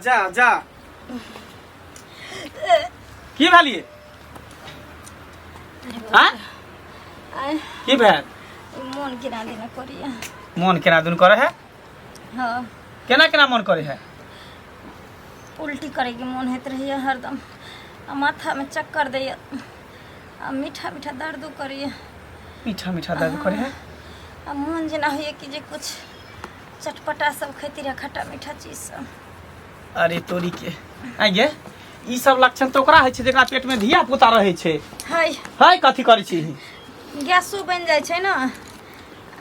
जा जा की भेलिए हाँ आय की भेल मोन केना देना करिया मोन केना दुन करे है हाँ केना केना मन करे है उल्टी करैके मोन होइत रहैए हरदम आ माथामे चक्कर दैए आ मीठा मीठा दर्दो करैए मीठा मीठा दर्द करे है आ मोन जेना होइए कि जे कुछ चटपटा सब खैती रहे खट्टा मीठा चीज सब अरे तोरी के आइ गे ई सब लक्षण तऽ ओकरा होइ छै जेकरा पेट में धिया पुता रहै छै हाय हाय कथी करै छी गैसो बनि जाइ छै ने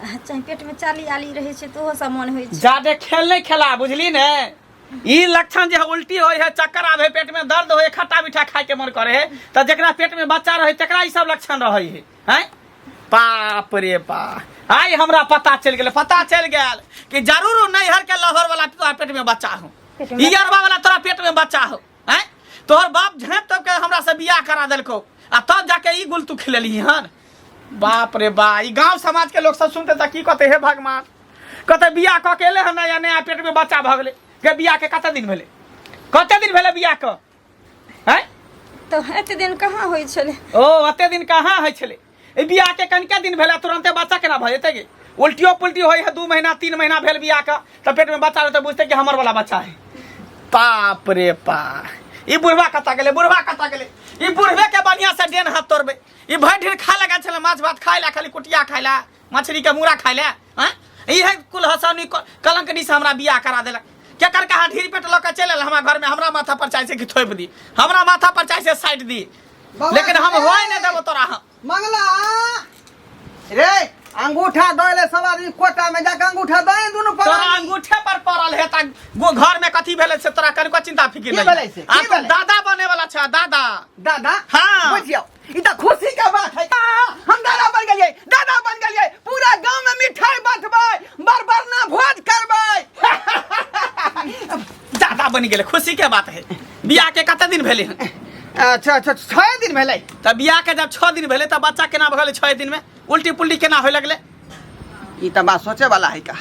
चाहे पेटमे चाली आली रहै छै तऽ ओहो सब मन होइ छै जादे खेल नहि खेला बुझली ने ई लक्षण जे उल्टी होइ है चक्कर आबे पेट में दर्द होय खट्टा मीठा खाय के मन करे है तऽ जेकरा पेट में बच्चा रहे तकरा ई सब लक्षण रहै है हैं बाप रे बा आइ हमरा पता चलि गेल पता चलि गेल कि जरूर नैहर के लहर वाला तोरा पेट में बच्चा हो पेट में ई अरबा वाला तोरा पेट में बच्चा हो हैं तोहर बाप झाँप तब के हमरा से बियाह करा देलको आ तब जाके ई गुल तू खिलेली हन बाप रे बा ई गांव समाज के लोग सब सुनते त की कहते हे भगवान कहते बियाह कऽ के एले हन नया नया पेट में बच्चा भऽ गेलै के बियाह के कते दिन भेलै कते दिन भेलै बियाह के हैं तऽ एते दिन कहाँ होइ छलै ओ अते दिन कहाँ होइ छलै ई बियाह के कनिके दिन भेलै तुरंते बच्चा केना भऽ जेतै गे उल्टियो पुल्टी होइ है 2 महीना 3 महीना भेल बियाह के तऽ पेट में बच्चा रहतै बुझतै कि हमर वाला बच्चा है बाप रे बा ई बुढ़वा कतऽ गेलै बुढ़वा कतऽ गेलै ई बुढ़वे के बढ़िया से डेन हाथ तोड़बै ई भरि ढेर खाय लगा छलै माछ भात खाय ला खाली कुटिया खाय ला मछली के मूड़ा खाय ला हैं इहे कुल हसनी कलंकनी से हमरा बियाह करा देलक केकर कहा ढीर पेट लऽ के चलि आयल हमरा घर में हमरा माथा पर चाहे से कि थोपि दी हमरा माथा पर चाहे से साटि दी बाबा लेकिन हम रे। होय नहि देबो तोरा हम मंगला रे अंगूठा दऽ सब आदमी कोटा में जाके अंगूठा दऽ दुनू तोरा परानी अंगूठे पर पड़ल है ता गो घर में कथी भेलै से तोरा कनिको चिंता फिकिर की नहीं भेलै से? आ की तू भेलै? दादा बने वाला छ दादा दादा हाँ। बुझियौ ई तऽ खुशी के बात है आ, हम दादा बन गेलियै दादा बन गेलियै पूरा गांव में मिठाई बांटबै बरबरना भोज करबै दादा बनि गेलै खुशी के बात है बियाह के कते दिन भेलै हन अच्छा अच्छा 6 दिन भेलै तऽ बियाह के जब 6 दिन भेलै तऽ बच्चा केना भऽ गेलै 6 दिन में उल्टी पुल्टी केना होय लगलै ई तऽ बात सोचे वाला है का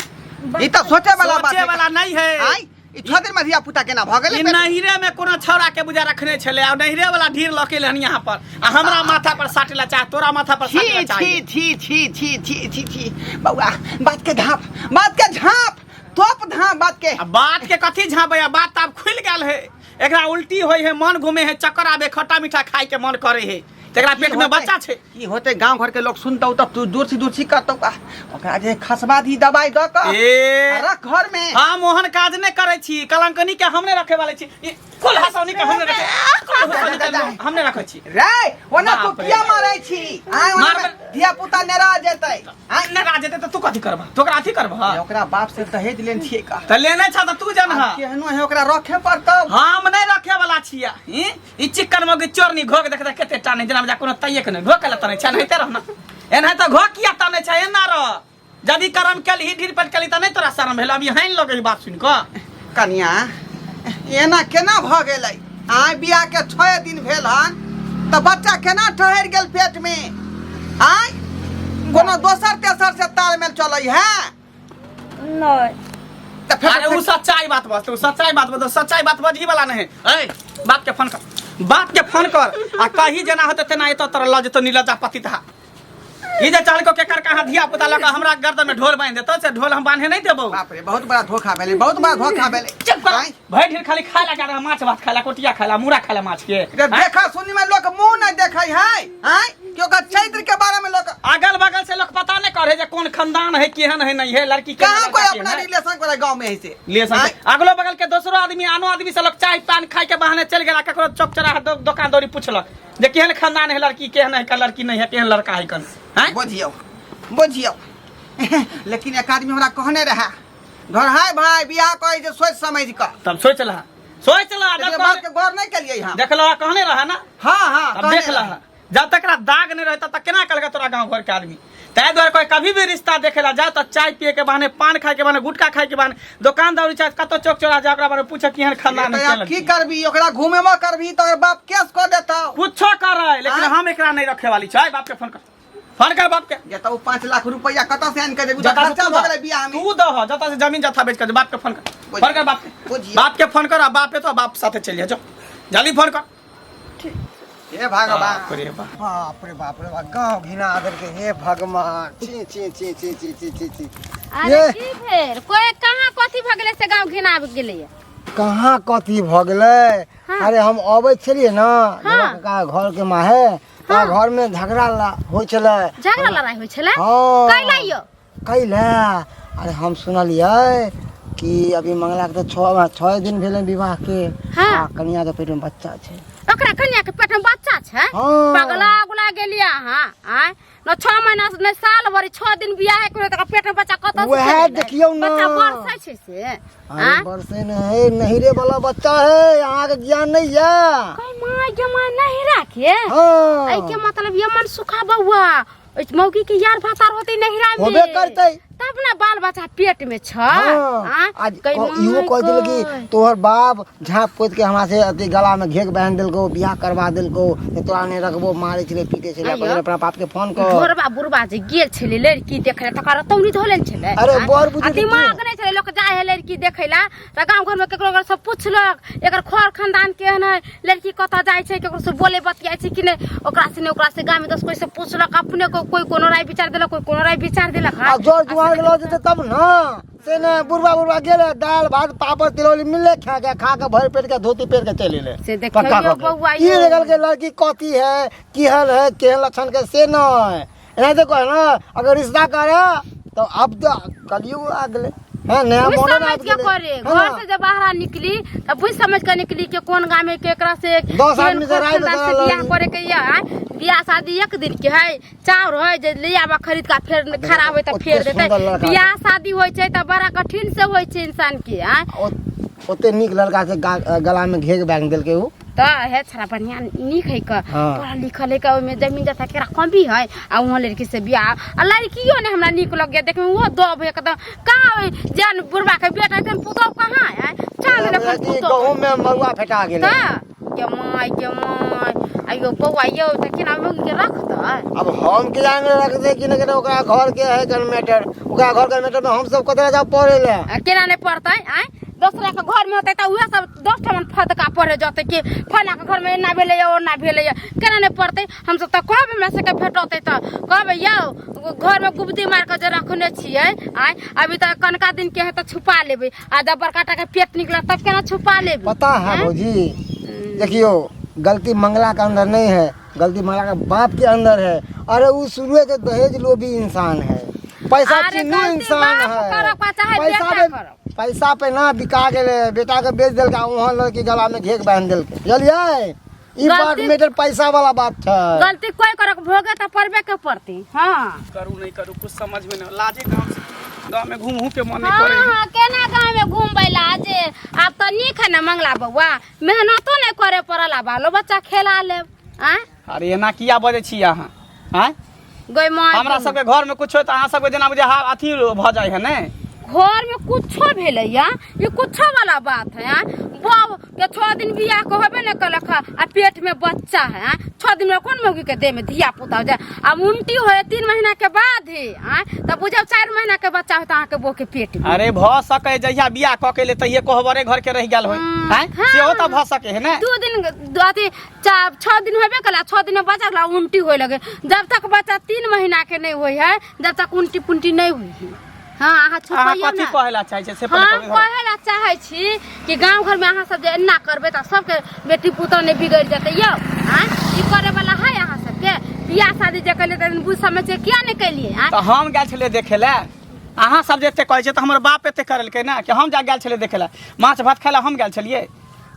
ई तऽ सोचे वाला बात सोचे है वाला नहीं है आय ई 6 दिन में धिया पुता केना भऽ गेलै ई नहिरे में कोनो छौड़ा के बुझा रखने छलै आ नहिरे वाला ढीर लऽ के एलै हन यहाँ पर आ हमरा माथा पर साटे ला चाहे तोरा माथा पर छी साटे ला छी चाहे छी छी छी छी छी छी बौआ बात के झाँप बात के झाँप तोप झाँप बात के आ बात के कथी झाँपै आ बात तऽ आब खुलि गेल है एकरा उल्टी होइ है मन घूमे है चक्कर आबे खट्टा मीठा खाय के मन करे है तऽ एकरा पेट में बच्चा छै की होते गांव घर के लोग सुनतौ तऽ तू दूर से दूर छी करतौ का ओकरा जे खसबा दी दवाई दऽ कऽ ए रख घर में हम ओहन काज नहि करै छी कलंकनी के हम नहि रखे वाले छी ई कुल हसौनी के हम नहि रखे कुल हसौनी के हम नहि रखै छी रे ओना तू बाप रे। किया मारै छी आय ओना मारबै। धिया पुता नेरा जेतै आय नहि राज जेतै तऽ तू कथी करबह तू ओकरा अथी करबह ओकरा बाप से दहेज लेन छियै का तऽ लेने छ तऽ तू जानह आब केहनो है ओकरा रखे पड़तौ हम नहि रखे वाला छियै ई ई चिकन मौगी चोरनी घोक देख देख कते टाने जेना बुझा कोनो तैये के नहि घोक ले तने छै एनाहिते रह ना एनाहिते घोक किया तने छै एना रह यदि करम केलही ढीर पेट केलही तऽ नहि तोरा शरम भेल अभी हानि लगै बात सुनि कऽ कनिया एना केना भऽ गेलै आय बियाह के 6 दिन भेल हन तऽ बच्चा केना ठहरि गेल पेट में आय कोनो दोसर तेसर से तालमेल चलै है नहि तऽ फेर अरे उ सच्चाई बात बस तू सच्चाई बात बस सच्चाई बात बजही वाला नहीं ए बाप के फोन कर बाप के फोन कर आ कही जेना होते तेना एतो तोरा लऽ जेतो नीलजा पति था ई जे चल को केकर कहाँ धिया पुता लऽ कऽ हमरा गर्दन में ढोल बांधि देतो से ढोल हम बांधे नहीं देबो बाप रे बहुत बड़ा धोखा भेलै बहुत बड़ा धोखा भेलै चुप कर आँय? भरि ढेर खाली खाय लगा रहा माछ भात खाय ला कोटिया खाय ला मूड़ा खाय ला माछ के रे देखा सुनी में लोग मुंह नहीं देखै है आँय कि ओकर चरित्र के बारे में लोग अगल बगल से लोग पता नहीं करे जे कोन खानदान है केहन है नहीं है लड़की के कहाँ कोई अपना रिलेशन करे गांव में ऐसे लिए आँय? अगलो बगल के दोसरो आदमी आनो आदमी से लोग चाय पान खाय के बहाने चल गेला ककरो चौक चौराहा दोकान दौरी पूछलक जे केहन खानदान है लड़की केहन है का लड़की नहीं है केहन लड़का है कन हैं बुझियौ बुझियौ लेकिन एक आदमी हमरा कहने रहे घर हाय भाई बियाह करै छै सोचि समझि कऽ तब सोच लहा सोच लहा जब लेकिन बात के गौर नहीं केलियै हम देख लहा कहने रहा ना हाँ हाँ अब कहने देख लहा जब तक एकरा दाग नहीं रहता तब केना कलका तोरा गांव घर के आदमी ताहि दुआरे कोई कभी भी रिश्ता देखे ला जाओ तो चाय पिए के बहाने पान खाए के बहाने गुटखा खाए के बहाने दुकान दौरी चाहे कतो चौक चौरा जाओ ओकरा बारे में पूछे केहन खानदान है तऽ केहन आब की लड़की। करबी ओकरा घुमेबो करबी तऽ ओकर बाप केस कऽ देतौ कुछो करे लेकिन आँय? हम एकरा नहीं रखे वाली छै बाप के फोन कर फोन कर बाप के। जे तऽ ओ 5 लाख रुपैआ कतऽ से आनि के देबू? जतऽ से खर्चा तू भऽ दह। गेलै बियाह में। तू दह, जतऽ से जमीन जथा बेच के बाप के फोन कर। फोन कर बाप के। बुझिए। बाप के फोन कर आ बाप पे तो बाप साथे चलिए जो। जल्दी फोन कर। हे भगवान। बाप रे बाप। बाप रे बाप रे बाप, गाँव घिना देलकै, हे भगवान, छी छी छी छी छी छी छी छी। अरे ये। की भेल? कोई कहाँ कथी भऽ गेलै से गाँव घिना गेलै? कहाँ कथी भऽ गेलै? हाँ। अरे हम अबै छलियै ने हाँ। काका घर के माहे, तऽ घर में झगड़ा होइ छलै। झगड़ा लड़ाई होइ छलै? हाँ। कैला यौ? कैला? अरे हम सुनलियै कि अभी मंगला के तऽ 6 दिन भेलै विवाह के। हाँ। आ कनिया के पेट में बच्चा छै। ओकरा कनिया के पेट में बच्चा छै? हाँ। पगला उगला गेलियै अहाँ? आँय, न 6 महीना न साल भरि, 6 दिन बियाह के तक पेट में बच्चा कतऽ से वएह चलि एलै? देखियौ ने। बच्चा बरसै छै से? अरे आँय? बरसे ने है, नहिरे वाला बच्चा है, अहाँ के ज्ञान नहीं है। कहीं माय के माय नहीं राखे। हाँ। एहि के मतलब ये मन सुखा बउआ, ओहि मौगी के यार भातार होते नहिरा में। होबे करतै। तब ने बाल बच्चा पेट में छ। हाँ। आँय? आज कहीं इहो माय कह देल कि कहीं। तोहर बाप झाँप पोत के हमरा से अथी गला में घेक बांध देलको, बियाह करवा देलको, से तोरा नहीं रखबो, मारे छलै, पीटे छलै। आइयो। कहले अपना बाप के फोन कर। ढोरबा बुढ़बा जे गेल छलै लड़की देखै ला, तकर रतौनी धोलेन छलै। अरे आँय? बड़ बुजुर्ग आ दिमाग के। नहि छलै लोक जाइ है लड़की देखै ला तऽ गाँव घरमे केकरो घर से पुछलक एकर खर खानदान केहन है, लड़की कतऽ जाइ छै, केकरो से बोले बतियाइ छै कि नहि, ओकरा से नहि ओकरा से, गाँवमे दस कोइ से पुछलक, अपने को कोइ कोनो राय विचार देलक, कोइ कोनो राय विचार देलक। आ जर जुआन के लऽ जेतै तब ने, से ने बुढ़बा बुढ़बा गेलै, दालि भात पापड़ तिलौरी मिललै खा के, खा के भरि पेट के धोती पहिर के चलि एलै। से देखियौ पक्का कऽ के। बौआ ई यौ। देखल के लड़की कथी है, केहन है, केहन लक्षण के, से नहि एनाहिते कहे ने। अगर रिश्ता करे तो अब तो कलयुग आ गेलै है, नया बुझ मॉडर्न समझ आबि के गेलै करे है घर ना? से जब बाहर निकली तब बुझ समझ के निकली कि कोन गाँव में केकरा से 10 केहन आदमी से राय खानदान से बता बियाह लड़ी। करे के या बियाह शादी एक दिन के है, चाउर है जे ले आबा खरीद के फेर खराब होय तऽ ओते फेर देतै। सुन्दर लड़का। बियाह शादी होइ छै तऽ बड़ा कठिन से होइ छै इंसान के। आँय? ओते नीक लड़का से गला में घेक बांध देलकै उ। तऽ हे छड़ा बढ़िया नीक है क। हाँ। पढ़ल लिखल है क, ओहिमे जमीन जथा केकरा कमी है? आ वहाँ लड़की से बियाह, आ लड़कियो ने हमरा नीक लग गया देखमे, ओहो दब एकदम कहाँ ओहि जन बुढ़बा के बेटा तेहन पुतोह कहाँ है, चाँद लखन पुतोह। गहूम में मरुआ फेटा गेलै। तऽ गे my गे my, आइयो बौआ यौ, तऽ केना मौगी के रखतै? अब हम के जान रखते कि नहीं, ओकरा घर के है कन मैटर, ओकरा घर के मैटर में हम सब कतरा जाओ पढ़े ले। आ केना नहि पढ़तै? आँय, दोसरा के घर में होतै तऽ उएह सब 10 ठमन फदका पढ़े जतै कि फलाँ के घर में एना भेलैए ओना भेलैए, केना नहि पढ़तै? हमसब तऽ कहबै, हमरा सबके भेटतै तऽ कहबै यौ, घर में गुबदी मारि कऽ जे रखने छियै, आँय, अभी तऽ कनका दिन के है तऽ छुपा लेबै, आ जब बड़का टा के पेट निकलत तब केना छुपा लेबै? पता है। आँय? भौजी देखियो, गलती मंगला के अंदर नहीं है, गलती मंगला के बाप के अंदर है। अरे वो शुरू से दहेज लोभी इंसान है, पैसा अरे चिन्नू गलती इंसान बाप है। करब आ चाहे पैसा बेटा पे करब। पैसा पे ना बिका गेले, बेटा के बेच देलका, वहाँ लड़की गला में घेक बांध देलकै, बुझलियै? ई बात मैटर पैसा वाला बात छै। गलती कोई करक भोगे तऽ पड़बे के पड़ती। हाँ। करू नहीं करू कुछ समझ में नहीं लाजे, गाँव से गाँव में घूम के मन नहीं हाँ करे। हाँ, केना गाँव में घूमबै लाजे? आब तऽ नीक है ने मंगला बौआ, मेहनतो नहीं करे पड़ल आ बालो बच्चा खेला लेब। आँय? अरे एना किया बजै छी अहाँ? आँय? गै माय, हमरा सबके घर में कुछ होय तऽ अहाँ सबके जेना बुझे हा अथी भऽ जाइ है ने। घर में कुछो भेलै या ये कुछो वाला बात है? आँय? बाप के 6 दिन बियाह के होबे ने कलक है, आ पेट में बच्चा है। आँय? 6 दिन में कोन मौगी के देह में धिया पुता हो जाए? आ उल्टी होए 3 महीना के बाद ही, आँय, तऽ बुझाउ 4 महीना के बच्चा होता अहाँके बो के पेट में। अरे भऽ सकै जहिया बियाह कऽ के ले तहिये कोहबरे घर के रहि गेल होय। आँय? हाँ। सेहो तऽ भऽ सकै है ने। 2 दिन अथी 6 दिन होबे कला, 6 दिन में बच्चा ला उल्टी होए लगे, जब तक बच्चा 3 महीना के नहीं होए है जब तक उल्टी पुल्टी नहीं हुई है। हाँ, अहाँ अहाँ छुपैयौ कथी ने। कहै ला चाहै छियै से पहिले हम कहू। कहै ला चाहै छी कि गाँव घर में अहाँ सब जे एना करबै तऽ सबके बेटी पुतोह नहि बिगड़ि जेतै यौ? आँय, ई करे वाला है अहाँ सबके? बियाह शादी जे केलियै तऽ बुझ समझ के किया नहि केलियै? आँय? तऽ हम गेल छलियै देखै लए, अहाँ सब जे एते कहै छियै तऽ हमर बाप एते करेलकै ने कि हम जा गेल छलियै देखै लए, माछ भात खाय लए हम गेल छलियै।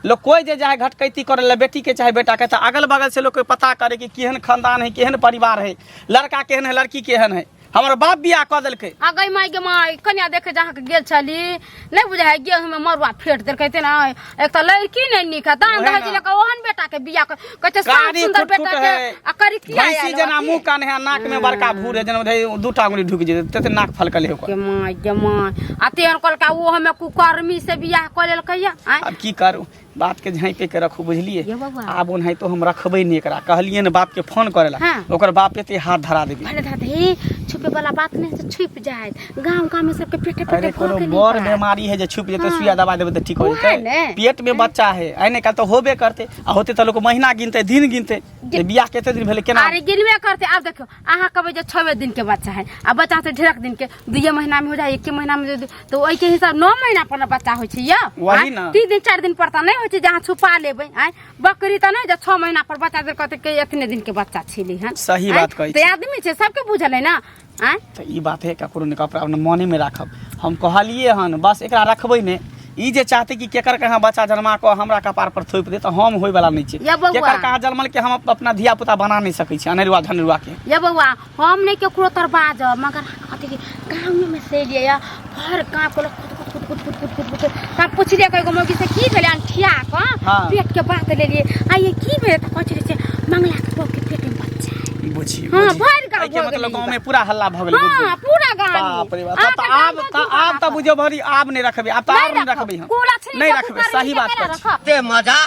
लोग कोई जे जाए घटकैती करे ला बेटी के चाहे बेटा के, तऽ अगल बगल से लोग के पता करे कि केहन खानदान है, केहन परिवार है, लड़का केहन है, लड़की केहन है। हमर बाप बियाह कऽ देलकै। आ गई माय गे माय, कन्या देखे जहाँ के गेल छली नहीं बुझाय है, गेहूं में मरुआ फेंट देलकै तेना। एक तऽ लड़की नहीं नीक है, दान ओहे दहेज ना। लऽ कऽ ओहन बेटा के बियाह कहै छै साफ कारी सुंदर कुटकुट बेटा के है। आ करी किया भैंसी आयल जेना अथी? मुंह कान है, नाक में बड़का भूर है, जेना बुझाइ दूटा अंगुली ढुकि जेतै तते नाक फलकल है ओकर। गे माय गे माय, आ तेहन कहलकै ओ हमे कुकर्मी से बियाह कऽ लेलकै या आँय? आब की करू? बात के झाँपे के रखू बुझलिए ये बउआ। आब ओनाहितो हम रखबै नहि एकरा कहलियै ने बाप के फोन करे ला हाँ। ओकर बाप एते हाथ धरा देबी भले दादा हे छुपे वाला बात नहीं से छुप जाए गांव गांव में सबके पेटे पेटे अरे भऽ कोनो गेलै बड़ बात। बीमारी है जे छुप जेतै हाँ। सुइया दवा देबै तऽ ठीक हो उएह जेतै ने। पेट में बच्चा है आइ नहि काल्हि तऽ होबे करतै आ होतै तऽ लोक महीना गिनतै दिन गिनतै जे बियाह कते दिन भेलै केना अरे गिनबे करते आब देखियो अहाँ कहबै जे छवे दिन के बच्चा है आ बच्चा से ढेरक दिन के दुइये महीना में हो जाए एके महीना में तो ओहि के हिसाब 9 महीना पर ने बच्चा होइ छै यौ वही आँय? ने। 3 दिन 4 दिन पर तऽ नहि होइ छै जे अहाँ छुपा लेबै आँय बकरी तऽ नहि जे 6 महीना पर बच्चा देल कहतै कि एतने दिन के बच्चा छेली हन सही आँय? बात कहै तऽ आदमी छै सबके बुझल है ना आँय तऽ ई बात है ककरो नहि कपड़ा अपना मनेमे राखब हम कहलियै हन बस एकरा रखबै नहि ई जे चाहते कि केकर कहाँ बच्चा जन्मा कऽ हमरा कपार पर थोपि दे तऽ हम होइवला नहि छी या बौआ। केकर कहाँ जन्मल के हम अपना धिया पुता बना नहि सकै छी अनेरुआ धनेरुआ के ये बौआ हम नहीं केकरो तर बाजब मगर कथी कि गाँव में से लिए या भर गाँव के लोग कुट कुट कुट कुट कुट कुट कुट तब पुछलिए कएगो मौगी से की भेलै अनठिया कऽ हाँ। पेट के बात लेलिए आ ये की भेलै तऽ कहै छलै से मंगला के बौआ के पेट में बच्चा है बुझी हाँ, बुझी। भरि गाँव एहिके भऽ मतलब गेलै गाँव में पूरा हल्ला भऽ गेलै बुझू। हाँ पूरा गाँव में। बाप रे बाप अहाँ तब के तऽ आब गाँव तऽ में आब तऽ बुझियौ भरी आब नहि रखबै आब तऽ नहीं आब नहि रखब। रखबै हम कुला छीन नहि के रखबै कुकर सही में बात केना कहै छी रखब? ते मजा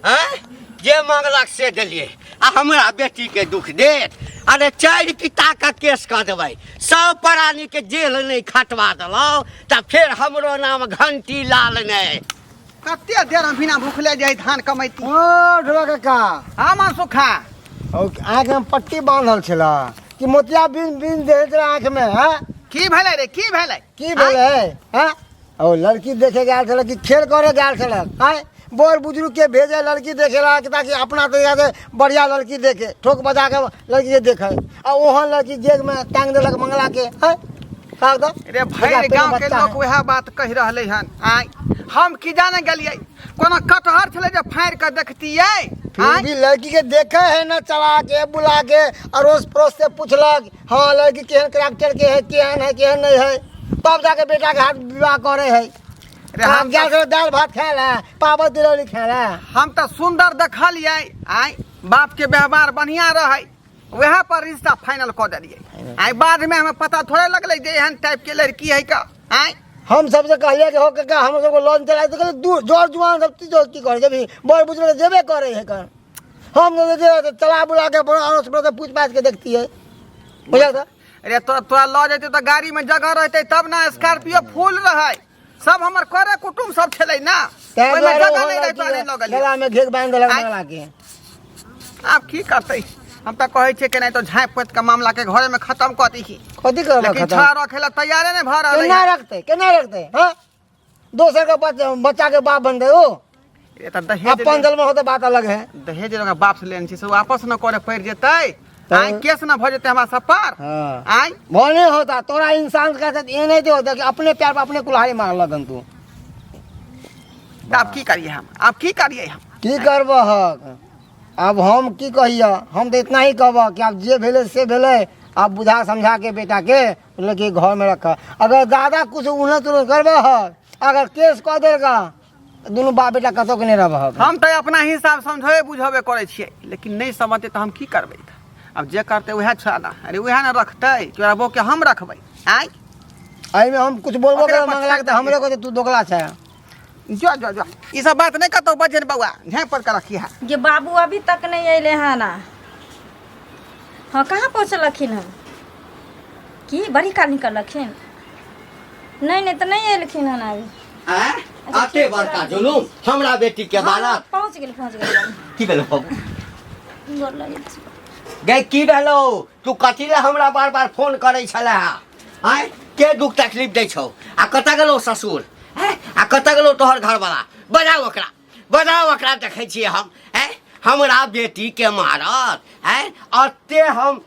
हैं जे मांगलक से देलियै आ हमरा बेटी के दुख देत अरे चारि पिता के केस कऽ देबै सब प्राणी के जेल नहि खटवा देलहुँ तऽ फेर हमरो नाम घंटी लाल नहि कते देर हम बिना भूखले जाइ धान कमैती ओ ढोला काका हाँ मन सुखा ओ आँखि में पट्टी बांधल छला कि मोतिया बिन बिन देने छला आँखि में हैं की भेलै रे की भेलै की भेलै हैं ओ लड़की देखे गेल छला कि खेल करे गेल छला आँय बड़ बुजुर्ग के भेजे लड़की देखे ला कि ताकि अपना तरीका से बढ़िया लड़की देखे ठोक बजा के लड़की के देखे आ ओहन लड़की जेब में टांग देलक मंगला के हैं का दो रे भरि गांव के लोक वएह बात कहि रहलै हन आँय हम की जाने गेलियै कोनो कटहर छलै जे फाड़ि कऽ देखतियै फिर आँय भी लड़की के देखे है ना चला के बुला के अड़ोस पड़ोस से पूछलक हाँ लड़की केहन करेक्टर के है केहन है केहन नहीं है तब जाके बेटा के हाथ विवाह करे है रे हम हम गैस दाल भात खाए ला पापड़ तिलौरी खाए ला हम तऽ सुन्दर देखलियै आँय बाप के व्यवहार बढ़िया रहै वएह पर रिश्ता फाइनल कऽ देलियै आइ बादमे हमरा पता थोड़े लगलै जे एहन टाइप के लड़की है का आँय हम सबसे कहलिए कि हो काका हम सबको लोन चला तो कहले दूर जोर जुआन सब चीज की करे जब बड़ बुजुर्ग जेबे करे है कर हम लोग जे तो चला बुला के बड़ा अड़ोस पड़ोस से पूछ पाछ के देखती है बुझल था अरे तोरा तोरा लऽ जेतै तऽ गाड़ी में जगह रहतै तब ना स्कॉर्पियो फुल रहै सब हमर करे कुटुम सब छलै ना तैं ओहिमे दुआरे जगह ओहो नहि रहै लड़की तो नहि लऽ गेलियै गला में घेक बांध देलक आँय। मंगला के आब की करतै हम तऽ कहै छियै कि नहि तो झाँपि पोति के मामला के घरे में खत्म कऽ दीही कथी करबै लेकिन खतम छड़ा रखे ला तैयारे नहि भऽ रहलै केना रखते केना रखते हाँ दोसर के बच्चा बच्चा के बाप बन गए ओ ये तऽ दहेज अपन दल में हो तो बात अलग है दहेज ओकरा बाप से लेने छी से वापस न करे पड़ि जेतै आइ केस न भऽ जेतै हमरा सब पर हाँ आइ वो नहीं होता तोरा इंसान का साथ ये नहीं होता कि अपने प्यार पर अपने कुल्हाड़ी मार लगन तू तऽ आब की करियै हम आब की करियै हम की करबहक आब हम की कहिया हम तऽ इतना ही कहबह कि आब जे भेलै से भेलै आब बुझा समझा के बेटा के लेके घर में रख अगर दादा कुछ उन्नत उन्नत करबह अगर केस कऽ देलका तऽ दुनू बाप बेटा कतौ के नहि रहबहक हम तऽ अपना हिसाब समझबे बुझबे करै छियै लेकिन नहि समझतै तऽ हम की करबै आब जे करतै उएह छोड़ा ना अरे उएह ने रखतै तोरा बौके हम रखबै आँय एहिमे हम कुछ बोलबो ओकरे करब पर मंगला के तऽ हमरे कहतै तू दोगला छै जो जो जो ई सब बात नहि कतौ बजन बौआ झाँपि पर के रखी है गे बाबू अभी तक नहीं अयले हन हाँ कहाँ पहुँचलखिन हन की बड़ी काल निकललखिन नहीं नहीं तऽ नहीं अयलखिन हन अभी आँय? अते बड़का जुलूम हमरा बेटी के हाँ, बालक पहुँच गेल पहुँच गेल बाबू की भेलो बाबू गोर लगै छी गै की भेलो तू कथी लए हमरा बार बार फोन करै छलै आँय के दुख तकलीफ दै छौ आ कतऽ गेलौ ससुर आँय आ कतऽ गेलौ तोहर घरवाला बजाउ ओकरा बजाउ ओकरा देखै छियै हम आँय हमरा बेटीके मारत आँय अते हम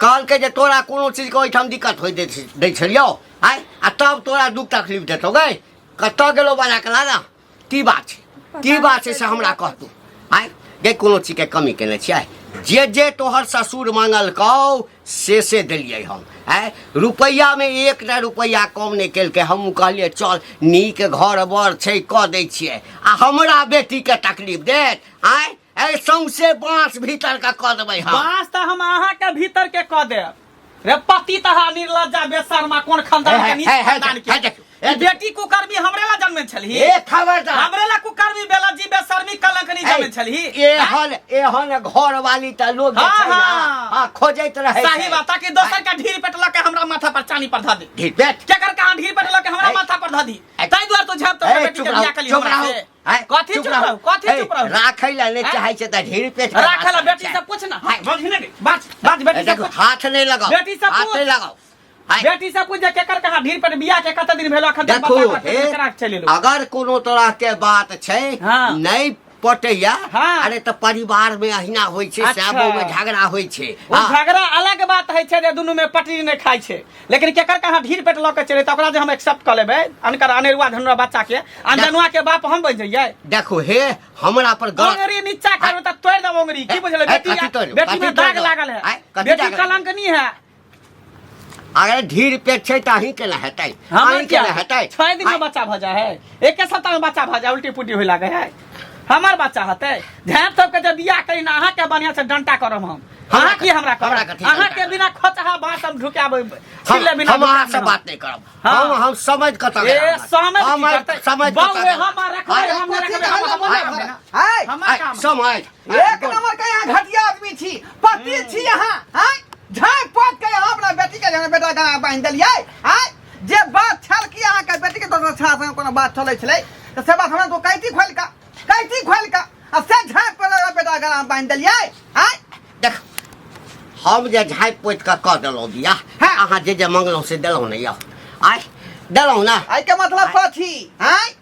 कहलकै जे तोरा कोनो चीजके ओहिठाम दिक्कत होइ दै दै छलियौ आँय आ तब तोरा दुख तकलीफ देतौ गै कतऽ गेलौ बजा के ला ना की बात छै की बात छै से हमरा कह तू आँय गै कोनो चीजके कमी केने छियै जे जे तोहर ससुर मांगलकौ से से देलियै हम आँय रुपैआमे एक टा रुपैआ कम नहि केलकै हमहूँ कहलियै चल नीक घर बर छै कऽ दै छियै आ हमरा बेटीके तकलीफ देत आँय एहि सौंसे बाँस भीतर के कऽ देबै हम बाँस तऽ हम अहाँके भीतर के कऽ देब रे पति तहा निर्लज्जा बेशर्मा कोन खानदान के नीच खानदान के ई बेटी कुकर्मी हमरे ला जन्मे छलही ए खबरदार हमरे ला कुकर्मी बेलजी बेशर्मी कलंकनी जन्मे छलही एहन एहन घर वाली त लोग जे हाँ, छै ना, हाँ। हाँ खोजैत रहै सही छै। बात ताकि दोसर के ढीर पेट लके हमरा माथा पर चानी पर धऽ दे ढीर पेट केकर कहाँ ढीर पेट लके हमरा ए, माथा पर धऽ दी ए, ताहि दुआरे तू झाप तो ए, बेटी चुप के रहू, बियाह कली चुप हमरा रहू। से ए, कथी चुप रहू कथी ए, चुप रहू राखै ला नहि हैं? चाहै छै त ढीर पेट के राखल बात बेटी छै। से पूछ ना हाय। बाज ने बाज बाज बेटी ए, से देखो पूछ हाथ नहीं लगाओ बेटी से हाथ पूछ। नहीं लगाओ हाय। बेटी से पूछ जे केकर कहाँ ढीर पेट बियाह के कते दिन भेलो अखन तक देखो बच्चा के हे केकरा के चलि एलौ अगर कोनो तरह के बात छै हाँ। नहीं पटैया हाँ। अरे तऽ परिवार में अहिना होइ छै अच्छा। साबो में झगड़ा होइ छै ओ हाँ। झगड़ा अलग बात है छै जे दुनू में पटरी नहि खाइ छै लेकिन केकर कहाँ ढीर पेट लऽ के चले तऽ ओकरा जे हम एक्सेप्ट कऽ लेबै अनकर अनेरुआ धनुआ बच्चा के अनजनुआ के बाप हम बनि जइयै देखो हे हमरा पर गलत ओंगरी नीचा करबै तऽ तोड़ि देब ओंगरी की बुझलै ए, बेटी कथी तोड़ि देब? बेटी में कथी तोड़ि दाग देब? लागल है आँय, कथी बेटी दाग लागल? कलंकनी है अगर ढीर पेट छै तऽ अहीं केना हेतै हमर अहीं क्या केना हेतै 6 दिन में बच्चा भऽ जाइ है, एके सप्ताह में बच्चा भऽ जाय, उल्टी पुल्टी होय लागे है। हमर बच्चा हेतै? झाँप सबके जे बियाह करी ने अहाँके बढ़िआँ से डंटा करब हम। अहाँ की हमरा करब? हमरा कथी अहाँके डंटा बिना खोचहा बाँस हम ढुकाबै हम छिले बिना हम अहाँ से ढुकाएब। बात नहीं करब। हाँ। हम समझ कतऽ ए गेल हमर? समझ की हम करतै? समझ बाउ कतऽ रे, गेल? हम रखबै, हम नहि कथी रखबै, हम कहलहुँ? हमर काम है ना। हाय, हमर आइ, काम है। समझ एक नंबर के यहाँ घटिया आदमी छी, पति छी यहाँ। आँय, झाँप पोत के यहाँ अपना बेटी के जहन बेटा के बान्हि देलियै। आँय, जे बात छल कि अहाँके बेटी के दोसर छड़ा संगे कोनो बात चलै छलै तऽ से बात हमरा तो कैती खोलि कऽ, कैती खोलि कऽ आ से झाँप पोत के बेटा के बान्हि देलियै। आँय, देख, हम जे झाँपि पोति कऽ कऽ देलहुँ बियाह। हाँ। अहाँ जे जे मंगलहुँ से देलहुँ ने यौ? आइ देलहुँ ने? एहिके मतलब कथी? आँय,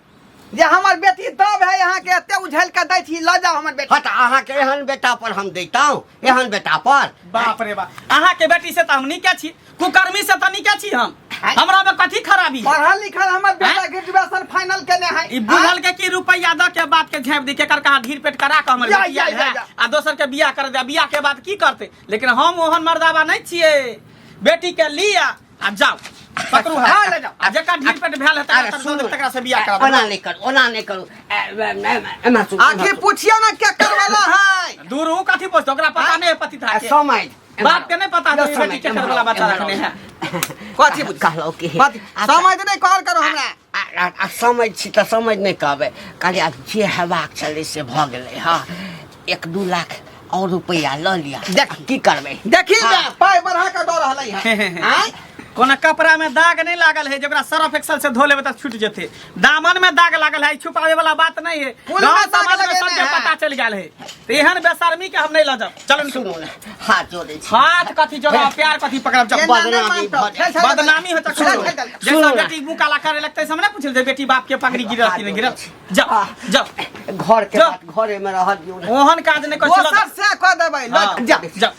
जे हमर बेटी दब है, अहाँके एते उझलि कऽ दै छी, लऽ जाउ हमर बेटी। हँ तऽ अहाँके एहन बेटा पर हम दैतहुँ, एहन बेटा पर। बाप रे बाप, अहाँके बेटी से तऽ हम नीके छी, कुकर्मी से तऽ नीके छी हम। हमरा में कथी खराबी है? पढ़ल लिखल हमर बेटा आँय? ग्रेजुएशन फाइनल केने है। ई बुझल के की रुपैया दऽ के बाप के झाँपि दी, केकर कहाँ ढीर पेट करा के हमर या, बेटी या, आयल या, है या। आ दोसर के बियाह कर दे, बियाह के बाद की करते? लेकिन हम ओहन मर्दाबा नहीं छियै। बेटी के लिया आ जाओ, पकड़ू हाथ। हाँ, ले जाओ। आ जेकर ढीर पेट भेल है अरे तकरा सुनू तकरा से बियाह करा ओना नहीं करू, ओना नहीं करू। ए, ए, ए, एम्हर सुनू, एम्हर आखिर सुनू। पूछियो ना के करवाला है। दूर ऊ कथी पूछतो? ओकरा पता नहीं है पति था ए, के। समझ बाप के नहीं पता यौ, है समझ, बेटी के एम्हर वाला बच्चा एम्हर रखने है। कथी बुझ कहलहुँ कि कथी समझ नहीं कहल करो हमरा। आ समझ छी तऽ समझ नहि कहबै। कहलियै आब जे हेबाक छलै से भऽ गेलै। हँ, 1-2 लाख आओर रुपैआ लऽ लिअ। देख। की करबै? देखी हाँ। ने, पाइ बढ़ा कऽ दऽ रहलै है। आँय, कोनो कपड़ा में दाग नहीं लागल है जेकरा सर्फ एक्सेल से धो लेबै तऽ छूट जेतै। दामन में दाग लागल है, छुपावे वाला बात नहीं है। कुल गाँव में दाग समाज में लगेने सबके है। पता चल गेल है, तऽ एहन बेशर्मी के हम नहीं लऽ जाब। चलू निकलू। सुनू ने, हाथ जोड़ै छी। हाथ कथी जोड़ा, प्यार कथी पकड़ब? जब एना नहि बदनामी मानतौ। भऽ चल, चल, चल। बदनामी होता। चल, चल, चल। जैसा सुनू ना। बेटी मुँह काला करे लगते हम ना पूछल जे बेटी बाप के पगड़ी गिरल कि नहीं गिरल। जाओ जाओ। घर के जाओ। बात घरे में रहऽ दियौ ने। ओहन काज नहीं कर। दोसर से कऽ देबै, लऽ जा। जाओ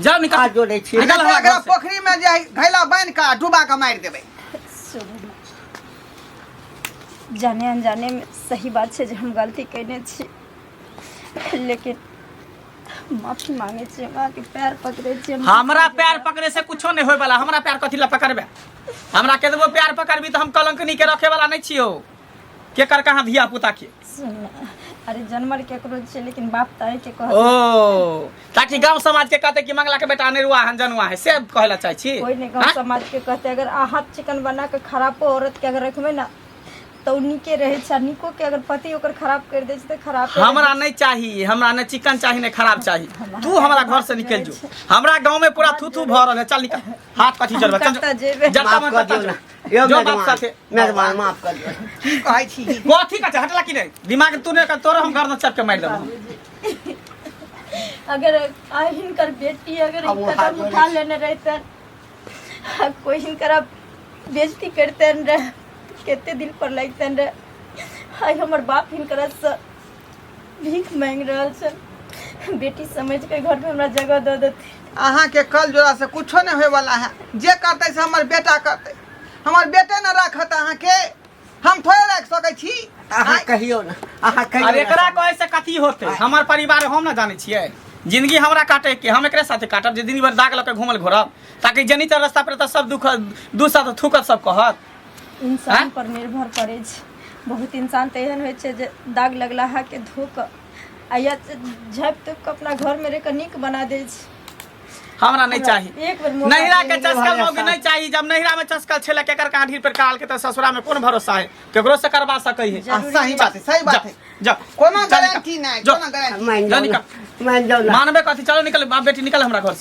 जाओ, निकल। हाथ जोड़ै छी। निकल हमरा एकरा घर से। पोखरी में जे है, घैला बान्हि कऽ डुबा कऽ मारि देबै। सुनू ने, जाने अनजाने में सही बात छै जे हम गलती कयने छी, लेकिन माफी मांगे छी हम, अहाँके पैर पकड़ै छी हम। हमरा पैर पकड़े से कुछो नहीं होय वाला। हमरा पैर कथी ला पकड़बे? हमरा केतबो प्यार पकड़बी तऽ हम कलंकनी के रखे वाला नहीं छियो, केकर कहाँ धिया पुता के। सुन ने, अरे जनमल केकरो छै, लेकिन बाप तऽ अहीँके कहत। ओ ताकि गांव समाज के कहते कि मंगला के बेटा अनेरुआ हन जनुआ है, से कहला चाहे छी? कोई नहीं गाँव हाँ? समाज के कहते। अगर अहाँ चिकन बना के खराबो औरत के अगर रखबै ना तऽ ओ नीके रहै छै, आ नीको के अगर पति ओकर खराब कर दै छै तऽ खराब। हमरा नहीं चाही, हमरा नहीं चिकन चाही, नहीं खराब चाही। तू हमरा घर से निकल जो। हमरा गांव में पूरा थू थू भऽ रहल है। चल निकल, हाथ कथी चलबे? चल। कतऽ जेबै? जतऽ माफ मन कऽ ततऽ दियौ ने जो। यौ। जो बाप मेजबान, साथे। मेजबान, माफ कऽ दियौ। की कहै छी? कथी कहै छै? हटला की नहीं दिमाग तू नहीं, तोरो हम गर्दन चप के मारि देबो हम। अगर आ हिनकर बेटी अगर अब वो हाथ कदम जोड़ै उठा छै। लेने रहितन आ कोई हिनकर अब बेइज्जती करतन रहे, कते दिल पर लगतन रहे। आइ हमर बाप हिनकर से भीख मांगि रहल छन, बेटी समझ के घर में हमरा जगह दऽ देथिन। अहाँके कल जोड़ा से कुछो नहीं होय वाला है। जे करतै से हमर बेटा करतै। हमर बेटे ने राखत अहाँके, हम थोड़े राखि सकै छी? अहाँ कहियौ ने, अहाँ कहियौ अरे ने। एकरा कहै से कथी होते? हमर परिवार हम ना जानै छियै। जिंदगी हमरा काटे के, हम एकरे साथे काटब जे दिन भरि दाग लऽ के घूमल घुरब, ताकि जनी तर रास्ता पर तऽ सब दुख दू साथ थूकत, सब कहत। इंसान आँय? पर निर्भर करै छै। बहुत इंसान तऽ एहन होइ छै जे दाग लगलाहा के धो कऽ आ या झाँपि तोपि कऽ अपना घरमे रहि कऽ नीक बना दै छै। हमरा नहीं चाही। एक बेर मौका नैहरा के दे। चस्कल मौगी नहीं चाही। जब नैहरा में चस्कल छेले केकर कांढी पर काल के, त ससुरा में कोन भरोसा है, केकरो से करवा सकै है। आ, सही बात है, सही बात है। जा। कोनो जा निकल। गारंटी नहीं, जो। कोनो गारंटी। मान जा जाओ ना, निकल। मान जाओ ना। मानबे कथी? चलो निकल बाप बेटी, निकल हमरा घर से।